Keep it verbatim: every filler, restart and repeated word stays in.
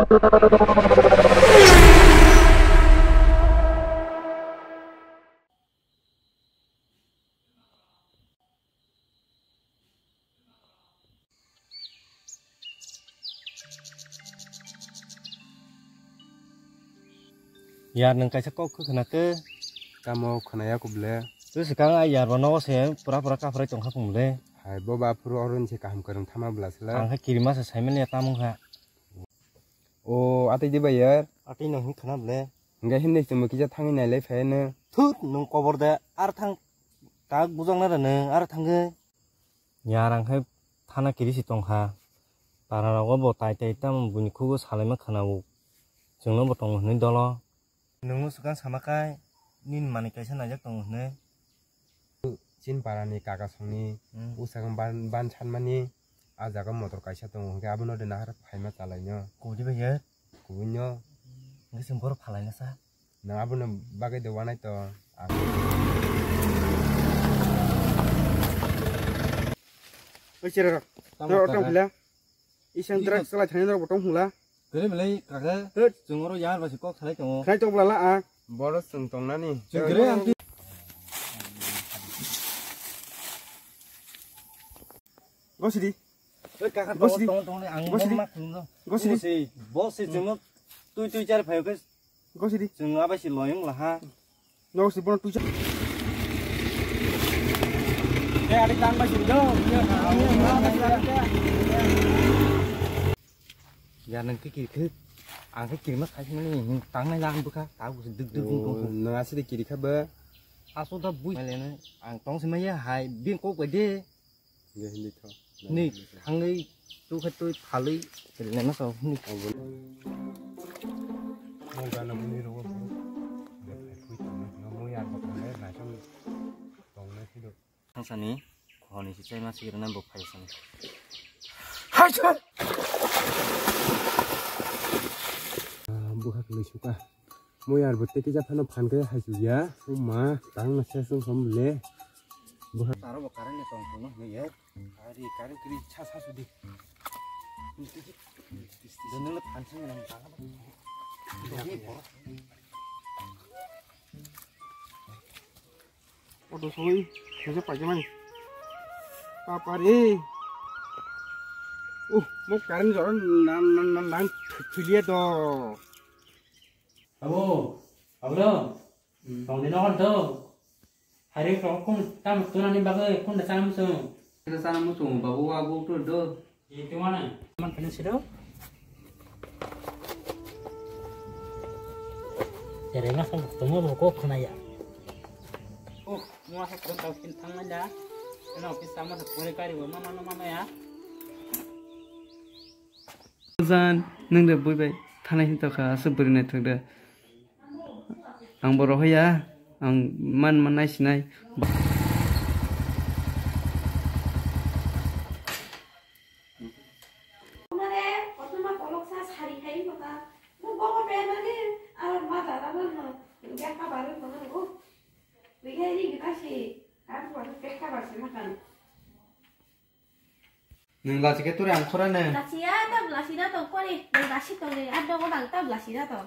Yar, nwng kaisa kok khe khna khe? Tamo khna ya kubule. Twi swkang a yar bo nogo se pura pura kaphrai tong kha khumle. Hai bo ba phuru oro ni se kaham kwrwng thama bwla sela. Ang khe kirima se saimani ya tamo kha. O atwi di bai yar. Atwi no hin khna bwle. Hingke hin ni chumbo kisa thangwi nailai phai no. Thut, nwng kobor de ar thang. Tak bujang na da nwng ar thangwi. Yar ang khe thana kiri si tong kha. Para rogo bo tai tai tamo buini khugo salaima khna o. Chwngno bo tongo hwnwi dolo. Nwngno swkang sama kai nini manwi kaisa naijak tongo hwnwi. Chin para ni kaka songni Hmm. usakang ban, ban sanmani a jaga motor kaisa tongo hwnkhe abono de nahar phaima chalaino. Kodi bai ye? Kubunyo. Hwnkhe chwng bohrok phalaina sa. Nwng abono bagwi de wanai to. Oi chera rok. Tamo Toro otang kaka. Phila. Isang Iko. Truck chalai thani norok botong hula. Kere belai kaka. Hut. Chwng oro yar bai se kok salai tongo. Khai tok bwla la a. Boro chwng tongnani. Chwng kere ang Gosidi. Oi kaka Gosidi. Tong tong tong ang Gosidi. Mama tong. Gosidi. Gosidi. Bosi chwng tui tui char phayo ke. Gosidi. Chwng abai si loyong laha. Nogo si bono tuisa. Eh, adik tang bai sini dong. Ya, nang kiri kiri. Ang kiri ma khai mani tang nai lang buka. Tahu deg deg deg deg. Nang asli kiri kha ba. Aso da bui. Male na ang tong si maya hai bin kok bai de. Nge hindi tho. Ni thangwi tu kha tu phalwi lema so ni. Mo gana muni rogo. Mo yar ko ne na sam. Tong na si do. Thangsani khoni si chai ma si rana bo phai sani. Hai cha. Bukhak lui suka. Mo yar bo teke ja phano phan khe hai su ya. O ma tang na se sung som le. Bukhak. Taro bo current ni tong tong no ya. Ari current kiri cha sa su di. Dun dun phan sung na. Auto soi, khaja paijamani. Papa re. Uh, mo current jora nan nan nan nan thulia do. Abo, abo lo. Tong dino hor do. Hari ko kun tam tunani bagwi kun da sam sung. Kita sana musuh babu wa bu tu do. Itu mana? Man kena sido. Tere ngasal tunggu lo kok kena ya. Oh, ngasal tunggu tau kin tang aja. Eno office sama tu pore kari wa mama no mama ya. Jan, nung de bui bai thanai hin tokha aswk bwrwi naithok de. Ang bo rohor ya, ang man man nai sinai. Mare, kotorma kolok sa sari khai maka. Mo boko pe na ni, ar ma dara na no. Ge ka baru mana o. Ge ni kita si, ar ko pe ka bar se maka. Nwng lachikhe tore ang khorane. Lachiya ta lachina to kori, nwng lachi to le, ar dogo dang ta lachina to.